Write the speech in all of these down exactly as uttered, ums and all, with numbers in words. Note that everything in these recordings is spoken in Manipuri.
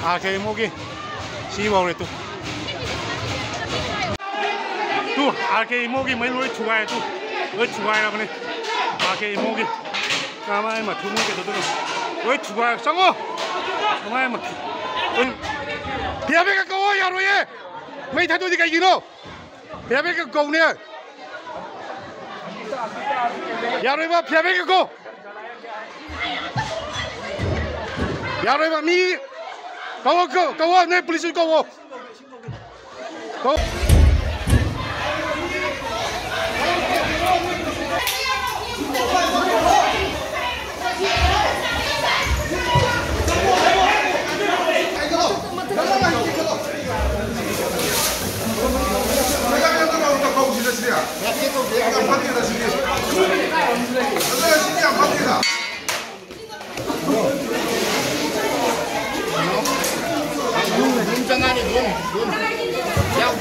ꯑꯥꯔ ꯀꯦ ꯏꯃꯣꯒꯤ ꯁꯤ ꯐꯥꯎꯔꯦ ꯇꯨ꯫ ꯇꯨ, ꯑꯥꯔ ꯀꯦ ꯏꯃꯣꯒꯤ ꯃꯩ ꯂꯣꯏ ꯊꯨꯒꯥꯏꯔꯦ ꯇꯨ꯫ ꯂꯣꯏ ꯊꯨꯒꯥꯏꯔꯕꯅꯦ ꯑꯥꯔ ꯀꯦ ꯏꯃꯣꯒꯤ꯫ ꯀꯃꯥꯏ ꯃꯊꯨ ꯃꯣꯏ ꯀꯩꯗꯧꯗꯣꯏꯅꯣ? ꯂꯣꯏ ꯊꯨꯒꯥꯏ, ꯆꯪꯉꯣ꯫ ꯀꯃꯥꯏ ꯃꯊꯨ-, ꯐꯤꯌꯥꯕꯦꯒ ꯀꯧꯑꯣ, ꯌꯥꯔꯣꯏꯌꯦ꯫ ꯃꯩ ꯊꯥꯗꯣꯛꯏꯗꯤ ꯀꯩꯒꯤꯅꯣ? ꯐꯤꯌꯥꯕꯦꯒ ꯀꯧꯅꯦ꯫ ꯌꯥꯔꯣꯏꯕ, ꯐꯤꯌꯥꯕꯦꯒ ꯀꯧ꯫ ꯌꯥꯔꯣꯏꯕ, ꯃꯤ ꯀꯧꯋꯣ, ꯀꯧ-, ꯀꯧꯋꯣ, ꯅꯣꯏ ꯄꯨꯂꯤꯁꯁꯨ ꯀꯧꯋꯣ꯫ ꯀꯧ꯫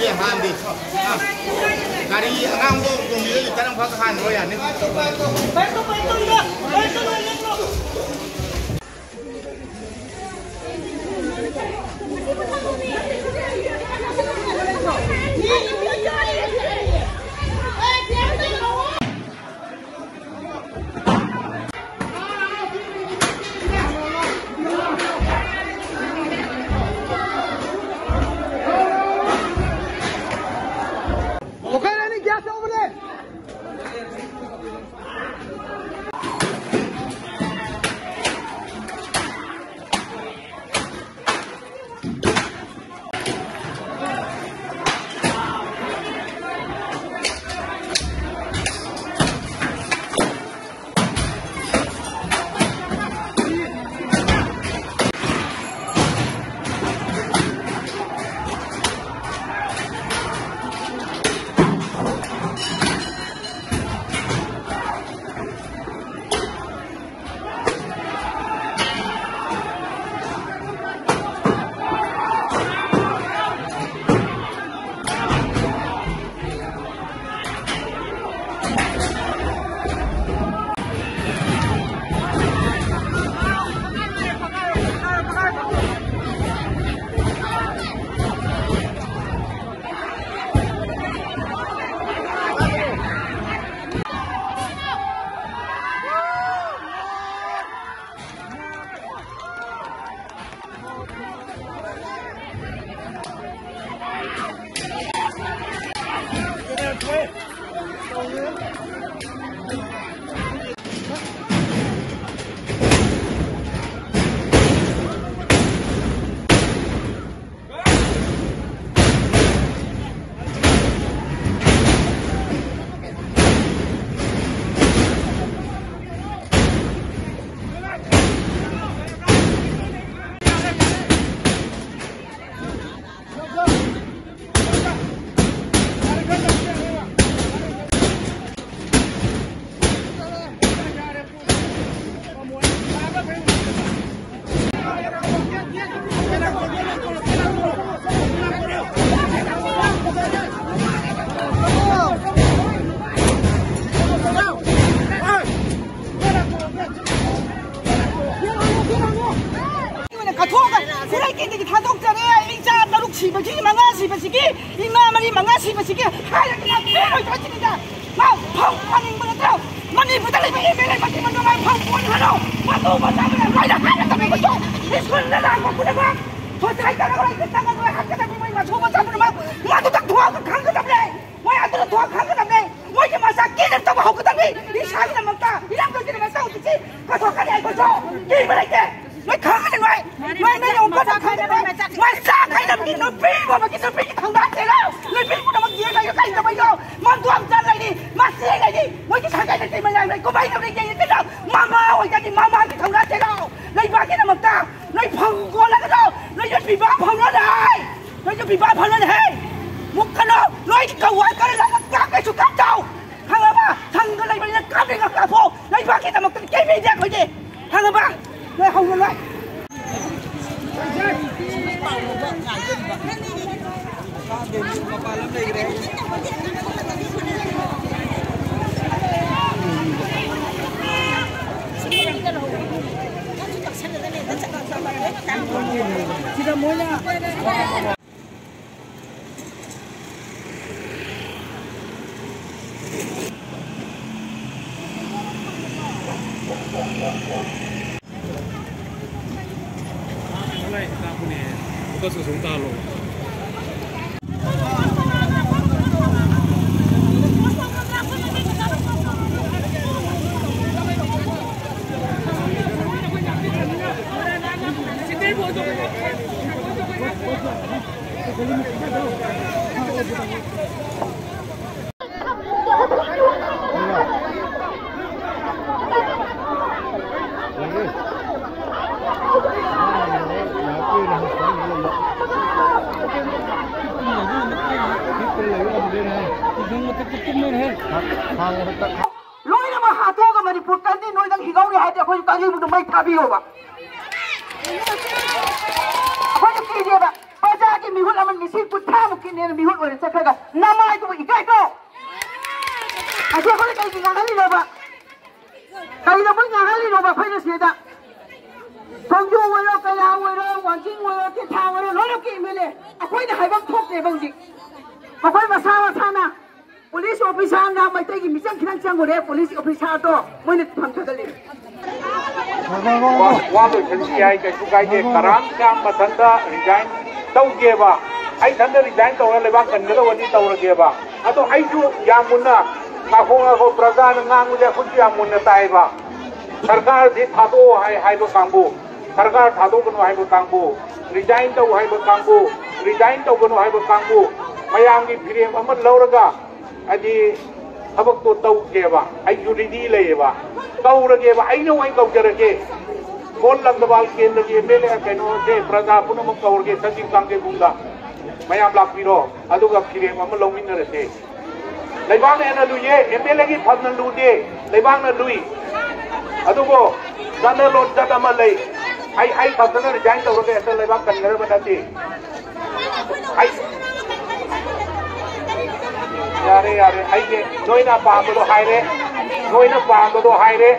ꯍꯥꯟꯗꯤ꯫ ꯒꯥꯔꯤ ꯑꯉꯥꯡꯕ ꯇꯣꯡꯕꯤꯔꯣ, ꯂꯤꯇꯔ ꯑꯃꯈꯛ ꯍꯥꯟꯈ꯭ꯔꯣ, ꯌꯥꯅꯤ꯫ ꯊꯥꯗꯣꯛꯆꯔꯦ꯫ ꯏꯆꯥ ꯇꯔꯨꯛ ꯁꯤꯕꯁꯤꯒꯤ, ꯃꯉꯥ ꯁꯤꯕꯁꯤꯒꯤ, ꯏꯃꯥ ꯃꯔꯤ ꯃꯉꯥ ꯁꯤꯕꯁꯤꯒꯤ ꯍꯥꯏꯔꯒ ꯂꯥꯛꯄꯤꯔꯣꯏꯗꯕꯁꯤꯡꯗ ꯃꯥ ꯐꯧ ꯐꯥꯅꯤꯡꯕ ꯅꯠꯇ꯭ꯔꯣ? ꯃꯅꯤꯄꯨꯔꯗ ꯂꯩꯕ ꯑꯦꯝ ꯑꯦꯜ ꯑꯦ ꯃꯆꯤꯟ ꯃꯅꯥꯎ ꯃꯥ ꯐꯧ ꯐꯥꯅꯤ ꯍꯥꯏꯔꯣ? ꯃꯇꯨ ꯃꯆꯥ ꯃꯌꯥꯝ ꯂꯣꯏꯅ ꯍꯥꯏꯔꯒ ꯇꯝꯃꯦ ꯃꯗꯨ꯫ ꯁ꯭ꯀꯨꯜꯗ ꯂꯥꯛꯄ ꯄꯨꯝꯅꯃꯛ ꯍꯣꯁꯇꯦꯜ ꯇꯧꯔꯒ ꯂꯩꯕ ꯇꯝꯃꯒ ꯍꯥꯠꯀꯗꯕꯅꯤ꯫ ꯃꯣꯏ ꯃꯁꯨ ꯃꯆꯥ ꯄꯨꯝꯅꯃꯛ ꯃꯗꯨ ꯇꯛꯊꯣꯛꯑꯒ ꯈꯪꯒꯗꯕꯅꯦ꯫ ꯃꯣꯏ ꯑꯗꯨꯅ ꯊꯣꯛꯑ ꯈꯪꯒꯗꯕꯅꯦ꯫ ꯃꯣꯏꯒꯤ ꯃꯆꯥ ꯀꯤꯗꯅ ꯇꯧꯕ ꯍꯧꯒꯗꯕꯅꯤ꯫ ꯏꯁꯥꯒꯤꯗꯃꯛꯇ, ꯏꯔꯝꯗꯝꯒꯤꯗꯃꯛꯇ ꯍꯧꯖꯤꯛꯁꯤ ꯀꯠꯊꯣꯛꯀꯅꯤ ꯑꯩꯈꯣꯏꯁꯨ꯫ ꯀꯤꯕ ꯂꯩꯇꯦ꯫ ꯅꯣꯏ ꯈꯪꯒꯅꯤ ꯅꯣꯏ꯫ ꯅꯣꯏ, ꯅꯣꯏ ꯌꯥꯝ ꯀꯟꯅ ꯈꯪꯒꯅꯤ ꯅꯣꯏ꯫ ꯃꯆꯥ ꯈꯥꯏꯅꯕꯒꯤ ꯅꯨꯄꯤ ꯄꯨꯝꯕꯒꯤ ꯅꯨꯄꯤꯒꯤ ꯊꯧꯗꯥꯡ ꯆꯦꯜꯂꯣ꯫ ꯅꯨꯄꯤ ꯄꯨꯝꯅꯃꯛ ꯌꯦꯡꯉꯒ ꯀꯩ ꯇꯧꯕꯩꯅꯣ? ꯃꯪꯗꯣ ꯑꯝꯇ ꯂꯩꯔꯤ꯫ ꯃꯆꯦ ꯂꯩꯔꯤ꯫ ꯃꯣꯏꯒꯤ ꯁꯥꯒꯩ ꯂꯩꯇꯦ ꯃꯌꯥꯝ ꯂꯩ꯫ ꯀꯨꯝꯍꯩ ꯇꯧꯔꯤ ꯌꯦꯡꯉꯤ ꯀꯩꯅꯣ? ꯃꯃꯥ ꯑꯣꯏꯒꯅꯤ ꯃꯃꯥꯒꯤ ꯊꯧꯗꯥꯡ ꯆꯦꯜꯂꯣ꯫ ꯂꯩꯕꯥꯛꯀꯤꯗꯃꯛꯇ ꯅꯣꯏ ꯐꯧ ꯀꯣꯜꯂꯒꯅꯣ꯫ ꯅꯣꯏ ꯌꯣꯠꯄꯤꯕ ꯐꯧꯅꯗꯦ꯫ ꯅꯣꯏ ꯌꯣꯠꯄꯤꯕ ꯐꯧꯅꯗꯦ꯫ ꯃꯨꯛꯀꯅꯣ꯫ ꯅꯣꯏ ꯀꯧꯋꯥ ꯀꯔꯤ ꯂꯥꯛꯑꯒ ꯀꯥꯞꯀꯦꯁꯨ ꯀꯥꯞꯆꯧ꯫ ꯈꯪꯉꯕ? ꯁꯪꯒ ꯂꯩꯕꯅꯤꯅ ꯀꯥꯞꯅꯤꯡꯉ ꯀꯥꯞꯄꯣ꯫ ꯂꯩꯕꯥꯛꯀꯤꯗꯃꯛꯇꯗꯤ ꯀꯩꯝ ꯂꯩꯇꯦ ꯑꯩꯈꯣꯏꯗꯤ꯫ ꯈꯪꯉꯕ? ꯅꯣꯏ ꯍꯧꯔꯔꯣꯏ꯫ ꯁꯤꯗ ꯃꯣꯏꯅ ꯂꯣꯏꯅꯃꯛ ꯍꯥꯠꯇꯣꯛꯑꯒ ꯃꯅꯤꯄꯨꯔ ꯀꯟꯅꯤ ꯅꯣꯏꯗꯪ ꯍꯤꯡꯍꯧꯔꯤ ꯍꯥꯏꯔꯗꯤ ꯑꯩꯈꯣꯏꯁꯨ ꯀꯥꯡꯖꯩꯕꯨꯡꯗ ꯃꯩ ꯊꯥꯕꯤꯌꯣꯕ꯫ ꯑꯩꯈꯣꯏꯁꯨ ꯀꯤꯗꯦꯕ꯫ ꯄ꯭ꯔꯖꯥꯒꯤ ꯃꯤꯍꯨꯠ ꯑꯃ ꯂꯤꯁꯤꯡ ꯀꯨꯟꯊ꯭ꯔꯥꯃꯨꯛꯀꯤ ꯅꯦꯅ ꯃꯤꯍꯨꯠ ꯑꯣꯏꯅ ꯆꯠꯈ꯭ꯔꯒ ꯅꯃꯥꯏꯗꯨꯕꯨ ꯏꯀꯥꯏꯗ꯭ꯔꯣ? ꯑꯁꯤ ꯑꯩꯈꯣꯏꯅ ꯀꯩꯒꯤ ꯉꯥꯡꯍꯜꯂꯤꯅꯣꯕ? ꯀꯩꯅꯣ ꯃꯣꯏ ꯉꯥꯡꯍꯜꯂꯤꯅꯣꯕ ꯑꯩꯈꯣꯏꯅ ꯁꯤꯗ? ꯈꯣꯡꯖꯣꯝ ꯑꯣꯏꯔꯣ, ꯀꯌꯥ ꯑꯣꯏꯔꯣ, ꯆꯤꯡ ꯑꯣꯏꯔꯣ, ꯇꯦꯟꯊꯥ ꯑꯣꯏꯔꯣ, ꯂꯣꯏꯅꯃꯛꯀꯤ ꯑꯦꯝ ꯑꯦꯜ ꯑꯦ ꯑꯩꯈꯣꯏꯅ ꯍꯥꯏꯐꯝ ꯊꯣꯛꯇꯦꯕ ꯍꯧꯖꯤꯛ꯫ ꯃꯈꯣꯏ ꯃꯁꯥ ꯃꯁꯥꯅ ꯄꯨꯂꯤꯁ ꯑꯣꯐꯤꯁꯥꯔꯅ ꯃꯩꯇꯩꯒꯤ ꯃꯤꯆꯪ ꯈꯤꯇꯪ ꯆꯪꯉꯨꯔꯦ, ꯄꯨꯂꯤꯁ ꯑꯣꯐꯤꯁꯥꯔꯗꯣ ꯃꯣꯏꯅ ꯐꯝꯊꯒꯜꯂꯤ꯫ ꯋꯥ ꯂꯣꯏꯁꯤꯟꯕ ꯌꯥꯏ, ꯀꯩꯁꯨ ꯀꯥꯏꯗꯦ꯫ ꯀꯔꯥꯝ ꯀꯌꯥꯝ ꯃꯊꯟꯇ ꯔꯤꯖꯥꯏꯟ ꯇꯧꯒꯦꯕ? ꯑꯩ ꯏꯊꯟꯇ ꯔꯤꯖꯥꯏꯟ ꯇꯧꯔ ꯂꯩꯕꯥꯛ ꯀꯟꯒꯗꯧꯕꯗꯤ ꯇꯧꯔꯒꯦꯕ꯫ ꯑꯗꯣ ꯑꯩꯁꯨ ꯌꯥꯝ ꯃꯨꯟꯅ, ꯉꯥꯈꯣ ꯉꯥꯈꯣ, ꯄ꯭ꯔꯖꯥꯅ ꯉꯥꯡꯕꯁꯦ ꯑꯩꯈꯣꯏꯁꯨ ꯌꯥꯝ ꯃꯨꯟꯅ ꯇꯥꯏꯕ꯫ ꯁꯔꯀꯥꯔꯁꯤ ꯊꯥꯗꯣꯛꯑꯣ ꯍꯥꯏ, ꯍꯥꯏꯕ ꯀꯥꯡꯕꯨ, ꯁꯔꯀꯥꯔ ꯊꯥꯗꯣꯛꯀꯅꯨ ꯍꯥꯏꯕ ꯀꯥꯡꯕꯨ, ꯔꯤꯖꯥꯏꯟ ꯇꯧ ꯍꯥꯏꯕ ꯀꯥꯡꯕꯨ, ꯔꯤꯖꯥꯏꯟ ꯇꯧꯒꯅꯨ ꯍꯥꯏꯕ ꯀꯥꯡꯕꯨ, ꯃꯌꯥꯝꯒꯤ ꯐꯤꯔꯦꯞ ꯑꯃ ꯂꯧꯔꯒ ꯍꯥꯏꯗꯤ ꯊꯕꯛꯇꯣ ꯇꯧꯒꯦꯕ꯫ ꯑꯩꯁꯨ ꯔꯦꯗꯤ ꯂꯩꯌꯦꯕ, ꯀꯧꯔꯒꯦꯕ, ꯑꯩꯅ ꯑꯣꯏꯅ ꯀꯧꯖꯔꯒꯦ꯫ ꯀꯣꯟ ꯂꯪꯗꯕꯥꯜ ꯀꯦꯟꯗ꯭ꯔꯒꯤ ꯑꯦꯝ ꯑꯦꯜ ꯑꯦ, ꯀꯩꯅꯣꯁꯦ, ꯄ꯭ꯔꯖꯥ ꯄꯨꯝꯅꯃꯛ ꯀꯧꯔꯒꯦ ꯁꯖꯤꯕ ꯀꯥꯡꯖꯩꯕꯨꯡꯗ꯫ ꯃꯌꯥꯝ ꯂꯥꯛꯄꯤꯔꯣ, ꯑꯗꯨꯒ ꯐꯤꯔꯦꯞ ꯑꯃ ꯂꯧꯃꯤꯟꯅꯔꯁꯦ꯫ ꯂꯩꯕꯥꯛꯅ ꯍꯦꯟꯅ ꯂꯨꯏꯌꯦ, ꯑꯦꯝ ꯑꯦꯜ ꯑꯦꯒꯤ ꯐꯝꯅ ꯂꯨꯗꯦ, ꯂꯩꯕꯥꯛꯅ ꯂꯨꯏ꯫ ꯑꯗꯨꯕꯨ ꯆꯠꯅ ꯂꯣꯟꯆꯠ ꯑꯃ ꯂꯩ꯫ ꯑꯩ, ꯑꯩ ꯈꯛꯇꯅ ꯔꯤꯖꯥꯏꯟ ꯇꯧꯔꯒ ꯍꯦꯛꯇ ꯂꯩꯕꯥꯛ ꯀꯟꯒꯗꯕ ꯅꯠꯇꯦ꯫ ꯑꯩ, ꯌꯥꯔꯦ, ꯌꯥꯔꯦ, ꯑꯩꯒꯤ, ꯅꯣꯏꯅ ꯄꯥꯝꯕꯗꯣ ꯍꯥꯏꯔꯦ, ꯅꯣꯏꯅ ꯄꯥꯝꯕꯗꯣ ꯍꯥꯏꯔꯦ꯫